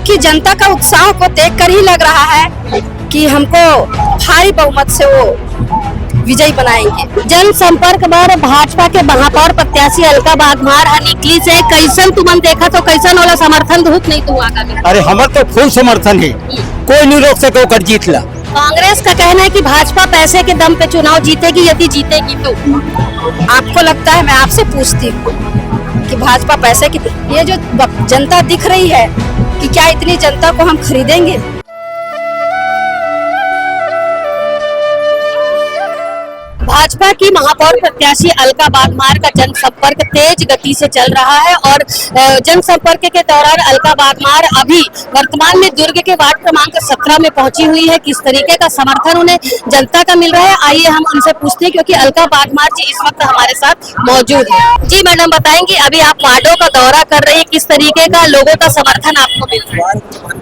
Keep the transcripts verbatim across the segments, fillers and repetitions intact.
कि जनता का उत्साह को देखकर ही लग रहा है कि हमको भारी बहुमत से वो विजयी बनाएंगे। जनसंपर्क बर भाजपा के महापौर प्रत्याशी अलका बागमार ह निकलिस हे, कइसन तुमन देखत हो, कइसन ओला समर्थन दुहू कि नहीं दुहू आगामी? अरे, हमर तो फुल समर्थन हे, कोई नहीं रोक सके ओकर जीत ला। कांग्रेस का कहना है कि भाजपा पैसे के दम पे चुनाव जीतेगी, यदि जीतेगी तो। आपको लगता है, मैं आपसे पूछती हूँ कि भाजपा पैसे की, ये जो ब-, जनता दिख रही है कि क्या इतनी जनता को हम खरीदेंगे? भाजपा की महापौर प्रत्याशी अलका बागमार का जनसंपर्क तेज गति से चल रहा है और, अ, जनसंपर्क के दौरान अलका बागमार अभी वर्तमान में दुर्ग के वार्ड क्रमांक सत्रह में पहुंची हुई है। किस तरीके का समर्थन उन्हें जनता का मिल रहा है, आइए हम उनसे पूछते हैं, क्योंकि अलका बागमार जी इस वक्त हमारे साथ मौजूद है। जी मैडम, बताएंगी, अभी आप वार्डों का दौरा कर रही है, किस तरीके का लोगों का समर्थन आपको मिल रहा है?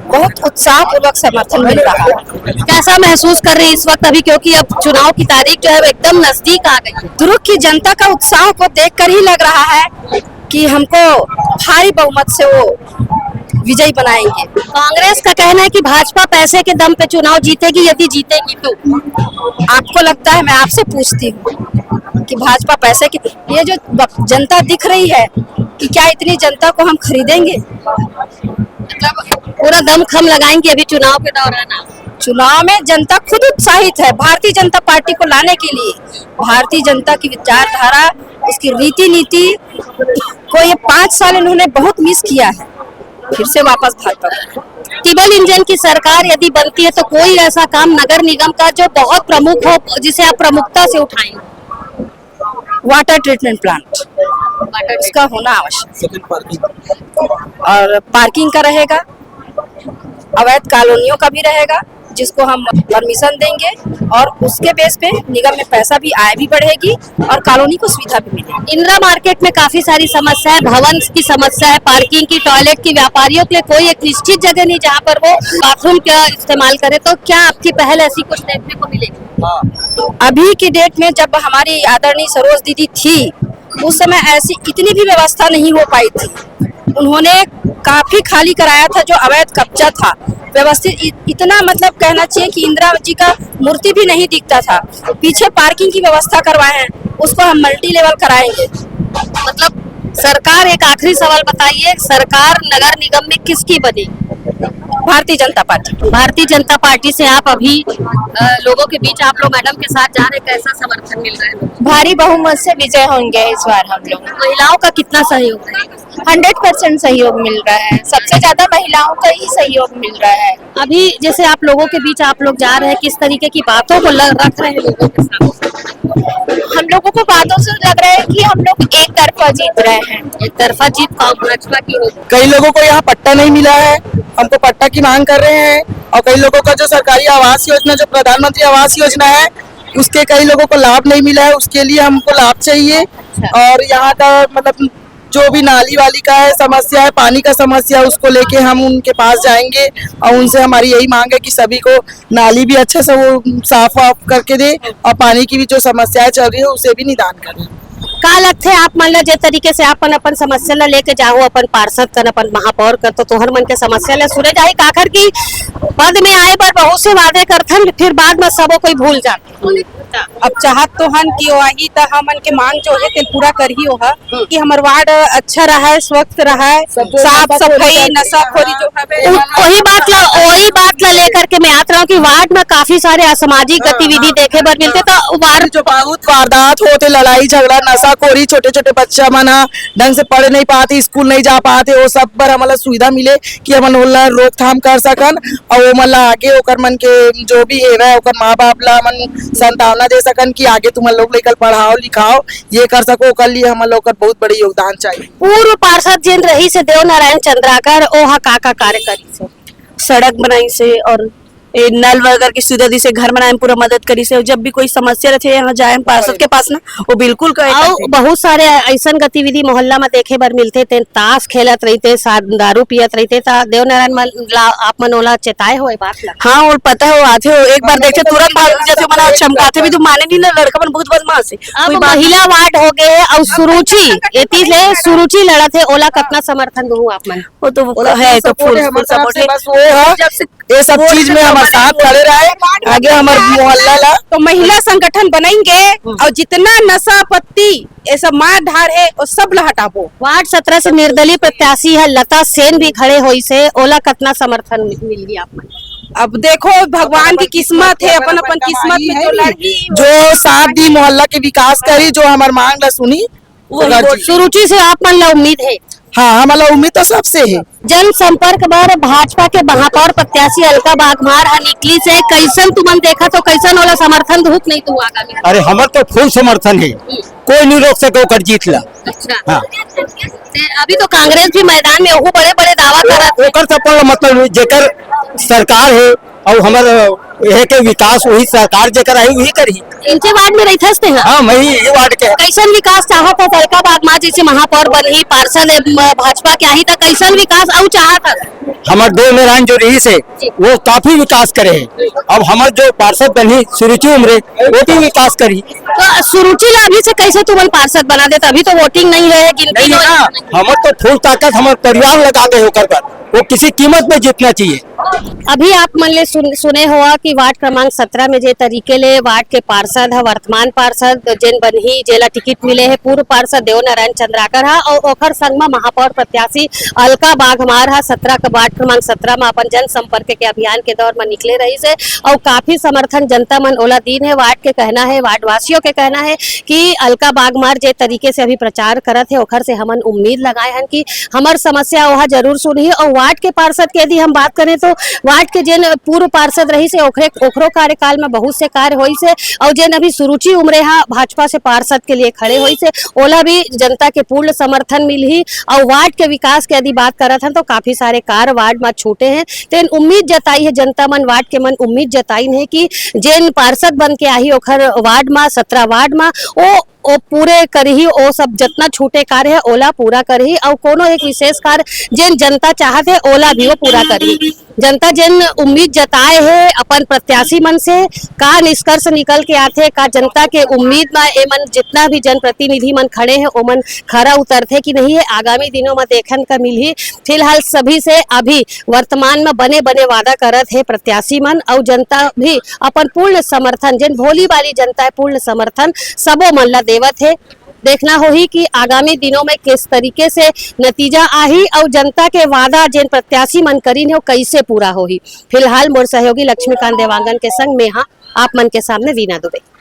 बहुत उत्साहपूर्वक समर्थन मिल रहा है। कैसा महसूस कर रही है इस वक्त अभी, क्योंकि अब चुनाव की तारीख जो है वो एकदम नजदीक आ गई है? दुर्ग की जनता का उत्साह को देखकर ही लग रहा है कि हमको भारी बहुमत से वो विजयी बनाएंगे। कांग्रेस का कहना है कि भाजपा पैसे के दम पे चुनाव जीतेगी, यदि जीतेगी तो। आपको लगता है, मैं आपसे पूछती हूँ कि भाजपा पैसे की, ये जो ब-, जनता दिख रही है कि क्या इतनी जनता को हम खरीदेंगे? मतलब पूरा दमखम लगाएंगे अभी चुनाव के दौरान आप? चुनाव में जनता खुद उत्साहित है भारतीय जनता पार्टी को लाने के लिए। भारतीय जनता की विचारधारा, उसकी रीति नीति को ये पाँच साल इन्होंने बहुत मिस किया है। फिर से वापस भाजपा को। ट्रिपल इंजन की सरकार यदि बनती है तो कोई ऐसा काम नगर निगम का जो बहुत प्रमुख हो, जिसे आप प्रमुखता से उठाएंगे? वाटर ट्रीटमेंट प्लांट, उसका होना आवश्यक। और पार्किंग का रहेगा, अवैध कॉलोनियों का भी रहेगा, जिसको हम परमिशन देंगे और उसके बेस पे निगम में पैसा भी, आय भी बढ़ेगी और कॉलोनी को सुविधा भी मिलेगी। इंदिरा मार्केट में काफी सारी समस्या है, भवन की समस्या है, पार्किंग की, टॉयलेट की, व्यापारियों के लिए कोई एक निश्चित जगह नहीं जहाँ पर वो बाथरूम का इस्तेमाल करे। तो क्या आपकी पहल ऐसी कुछ देखने को मिलेगी? अभी की डेट में जब हमारी आदरणीय सरोज दीदी थी, उस समय ऐसी इतनी भी व्यवस्था नहीं हो पाई थी। उन्होंने काफी खाली कराया था जो अवैध कब्जा था, व्यवस्थित इ-, इतना, मतलब, कहना चाहिए कि इंदिरा जी का मूर्ति भी नहीं दिखता था। पीछे पार्किंग की व्यवस्था करवाए हैं, उसको हम मल्टी लेवल कराएंगे। मतलब, सरकार, एक आखिरी सवाल बताइए, सरकार नगर निगम में किसकी बनी? भारतीय जनता पार्टी। भारतीय जनता पार्टी से आप अभी, अ, लोगों के बीच आप लोग मैडम के साथ जा रहे, कैसा समर्थन मिल रहा है? भारी बहुमत से विजय होंगे इस बार हम लोग। महिलाओं का कितना सहयोग रहेगा? हंड्रेड परसेंट सहयोग मिल रहा है, सबसे ज्यादा महिलाओं का ही सहयोग मिल रहा है। अभी जैसे आप लोगों के बीच आप लोग जा रहे हैं, किस तरीके की बातों को ल-, रख रहे हैं लोगों के सामने? हम लोगों को बातों से लग रहा है कि हम लोग एक तरफा जीत रहे हैं। एक तरफा जीत का भाजपा की होगी। कई लोगों को यहाँ पट्टा नहीं मिला है, हमको पट्टा की मांग कर रहे हैं, और कई लोगों का जो सरकारी आवास योजना, जो प्रधानमंत्री आवास योजना है, उसके कई लोगों को लाभ नहीं मिला है, उसके लिए हमको लाभ चाहिए। और यहाँ का, मतलब, जो भी नाली वाली का है समस्या है, पानी का समस्या, उसको लेके हम उनके पास जाएंगे और उनसे हमारी यही मांग है कि सभी को नाली भी अच्छे से वो साफ वाफ करके दे और पानी की भी जो समस्याएं चल रही है उसे भी निदान करें। का लगथे आप मन ला, जे तरीके से अपन अपन समस्या ला लेके जाहू अपन पार्षद कर, अपन महापौर कर, तो तोहर मन के समस्या ला सुने जाही, काखर की पद में आए बर बहुत से वादे करथन, फिर बाद में सबो कोई भूल जाथे। अब चाहत तो हन कि ओ आही त हमन के मांग जो हे तेल पूरा करही ओहा, कि हमर वार्ड अच्छा रहय, स्वच्छ रहय, साफ सफाई, नशाखोरी जो हवे। उ-, वही बात ला, वही बात ला लेकर के मैं आत रहूं कि वार्ड में काफी सारे असामाजिक गतिविधि देखे बर मिलथे, तो वार्ड जो बहुत वारदात होथे, लड़ाई झगड़ा, नशाखोरी, छोटे छोटे बच्चा मन ह ढंग से पढ़ नहीं पाते, स्कूल नहीं जा पाते, वो सब बर हमन ला सुविधा मिले कि हमन ओला रोकथाम कर सकन और ओमन ला आगे ओकर मन के जो भी हेवय ओकर माँ बाप ला हमन संतावना दे सकन कि आगे तुमन लोग लेकर पढ़ाओ लिखाओ, ये कर सको, ओकर लिए हमन ला ओकर बहुत बड़े योगदान चाहिए। पूर्व पार्षद जेन रहिस हे देव नारायण चंद्राकर, ओहा का का कार्य करिस हे? सड़क बनाइस हे और ए, नल वगैरह की सुविधा दिस हे, घर बनाए में पूरा मदद करिस हे। जब भी कोई समस्या रहिथे, यहाँ जाए हम पार्षद के पास ना, वो बिल्कुल कहे अउ करथे। बहुत सारे अइसन गतिविधि मोहल्ला में देखे बर मिलथे, तेन ताश खेलत रहिथे, साथ दारू पियत रहिथे, त देवनारायण मन ला आप मन ओला चेताए हो ए बात ला? हाँ, वो पता है, वो आथे, वो एक बार देखथे, तुरंत भाग जाथे, मना चमकाथे भी, तो माने नहीं ना, लड़का मन बहुत बदमाश है। अब कोई बात महिला वार्ड हो गए हे, अउ सुरुचि, एती ले सुरुचि लड़त हे, ओला कतना समर्थन दूँ आप मन? वो तो ओला है, full तो support फुल, है, फुल हमारे तरफ सपोर्ट से है। बस वो है, जब से ये सब वो चीज में हमारे साथ खड़े रहे, आगे हमारे मोहल्ला ला। तो महिला संगठन बनाएंगे और जितना नशा पत्ती, ये सब मार धाड़ है, वो सब ला हटाबो। वार्ड सत्रह से निर्दलीय प्रत्याशी है लता सेन भी खड़े होइस हे, ओला कतना समर्थन मिलही आप मन? अब देखो, भगवान की किस्मत है, अपन अपन किस्मत में जो लड़की जो साथ दी मोहल्ला के विकास करी, जो हमार मांग ला सुनी, वही ओकर वोट। सुरुचि से आप मन ला उम्मीद है? हाँ, हमन ला उम्मीद तो सबसे है। जनसंपर्क बर भाजपा के महापौर प्रत्याशी अलका बागमार ह निकलिस हे, कइसन तुमन देखत हो, कइसन ओला समर्थन दूँ कि नहीं दूँ आगामी? अरे, हमर तो फुल समर्थन है, कोई नहीं रोक सके ओकर जीत ला। अच्छा। हाँ। ते अभी तो कांग्रेस भी मैदान में, ओहू बड़े बड़े दावा करत हे। ओकर से अपन मतलब जेकर सरकार है, अउ हमर एहे के विकास, वही सरकार जेकर आही, वही करही। इनके वार्ड में रहिथस ते ह? हाँ, मैं ही ये वार्ड के। कइसन विकास चाहत हस अलका बागमार, जैसे महापौर बनही, पार्षद है, म-, भाजपा के आही, त कइसन विकास अउ चाहत हस? हमर देव नारायण जो रहीस हे, जी। वो काफी विकास करे है। अब हमर जो पार्षद बनही सुरुचि उमरे, वो भी विकास करही। तो सुरुचि ला अभी से कैसे तुमन पार्षद बना देत? अभी तो वोटिंग नहीं है, गिनती नहीं नहीं। ना, हमर तो फुल ताकत हमर परिवार लगा दे ओकर बर, वो किसी कीमत पे जीतना चाहिए। अभी आप मन ले सुन, सुने होवा कि वार्ड क्रमांक सत्रह में जे तरीके ले वार्ड के पार्षद ह, वर्तमान पार्षद जेन बनही, जेला टिकट मिले हे, पूर्व पार्षद देव नारायण चंद्राकर ह, अउ ओखर संग म महापौर प्रत्याशी अलका बाघमार ह सत्रह के वार्ड क्रमांक सत्रह म अपन जनसंपर्क के अभियान के दौर म निकले रहिस हे, अउ काफी समर्थन जनता मन ओला दीन हे। वार्ड के कहना हे, वार्ड वासियों के कहना हे कि अलका बाघमार जे तरीके से अभी प्रचार करत हे, ओखर से हमन उम्मीद लगाए हन कि हमर समस्या ओहा जरूर सुनही। अउ वार्ड के पार्षद के यदि हम बात करें, तो वार्ड के जेन पूर्व पार्षद रहिस हे, ओखरे, ओखरो कार्यकाल में बहुत से कार्य होइस हे, अउ जेन अभी सुरुचि उमरे हा भाजपा से पार्षद के लिए खड़े होइस हे, ओला भी जनता के पूर्ण समर्थन मिलही। अउ वार्ड के विकास के यदि बात करत हन, तो काफी सारे कार्य वार्ड में छूटे हैं, तेन उम्मीद जताई है जनता मन, वार्ड के मन उम्मीद जताइन है कि जेन पार्षद बन के आही ओखर वार्ड में, सत्रह वार्ड में, ओ ओ पूरे करही, ओ सब जतना छूटे कार्य हे, ओला पूरा करही, अउ कोनो एक विशेष कार्य जेन जनता चाहत हे, ओला भी वो पूरा करही। जनता जेन उम्मीद जताए हे अपन प्रत्याशी मन से, का निष्कर्ष निकल के आथे, का जनता के उम्मीद म ए मन जितना भी जनप्रतिनिधि मन खड़े हे, ओमन खरा उतरथे कि नहीं, हे आगामी दिनों म देखन का मिलही। फिलहाल सभी से अभी वर्तमान म बने बने वादा करत हे प्रत्याशी मन, अउ जनता भी अपन पूर्ण समर्थन, जेन भोली भाली जनता हे, पूर्ण समर्थन सबो मन ला देवत हे। देखना होही कि आगामी दिनों में किस तरीके से नतीजा आही अउ जनता के वादा जेन प्रत्याशी मन करिन हे, वो कैसे पूरा होही। फिलहाल मोर सहयोगी लक्ष्मीकांत देवांगन के संग में हा आप मन के सामने वीना दुबे।